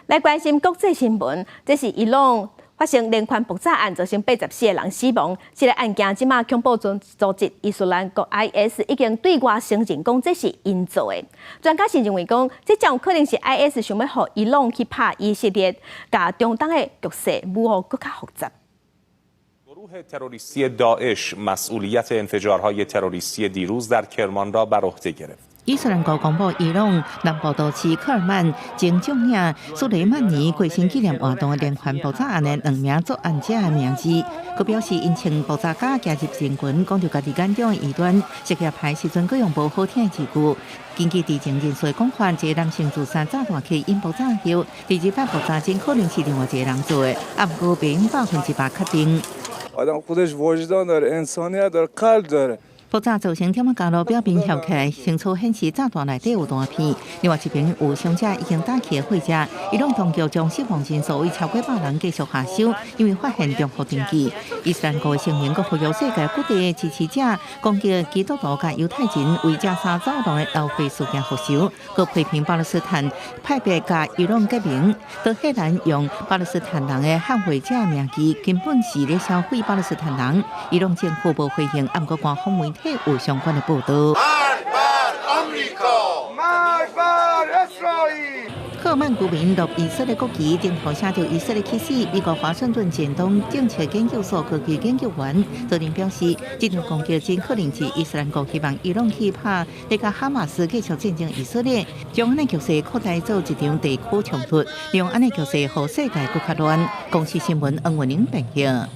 來關心國際新聞，這是伊朗發生連環爆炸案，造成84個人死亡。這個案件這馬恐怖組織伊斯蘭國 IS 已經對外承認講這是𪜶做的。專家是認為講，這真有可能是 IS 想欲予伊朗去拍以色列，共中東的局勢愈予閣較複雜。 گروه تروریستی داعش مسئولیت انفجارهای تروریستی دیروز در کرمان را بر عهده گرفت. 伊斯蘭國公布伊朗南部都市克爾曼前將領蘇雷曼尼過身紀念活動的連環爆炸案的兩名作案者的名字，閣表示𪜶穿爆炸甲行入人群，講著家己眼中的異端，設計牌時陣閣用無好聽的字句。根據知情人士講法，這個男性自殺炸彈客引爆炸後，第二擺爆炸真可能是另外一個人做的，啊，毋過袂用100%確定。 آدم خودش وجدان داره انسانیت داره قلب داره 爆炸造成忝仔街路表面掀起來，清楚顯示炸彈內底有彈片。另外一邊有傷者已經搭起貨車，伊朗當局將死亡人數為超過100人繼續下修，因為發現重複登記。伊斯蘭國聲明閣呼籲世界各地的支持者攻擊基督徒佮猶太人為加沙走廊的流血事件復仇，閣批評巴勒斯坦派別佮伊朗結盟，德黑蘭用巴勒斯坦人的捍衛者名義，根本是咧銷毀巴勒斯坦人。伊朗政府無回應，毋過官方媒體有相關的報道。مرگ بر اسرائیل。克爾曼居民落以色列國旗，頂頭寫著以色列起死。美國華盛頓近東政策研究所高級研究員昨日表示，這場攻擊真可能是伊斯蘭國希望伊朗去拍，來共哈馬斯繼續戰爭以色列，將按呢局勢擴大做一場地區衝突，讓按呢局勢予世界閣較亂。公視新聞黃文玲編譯。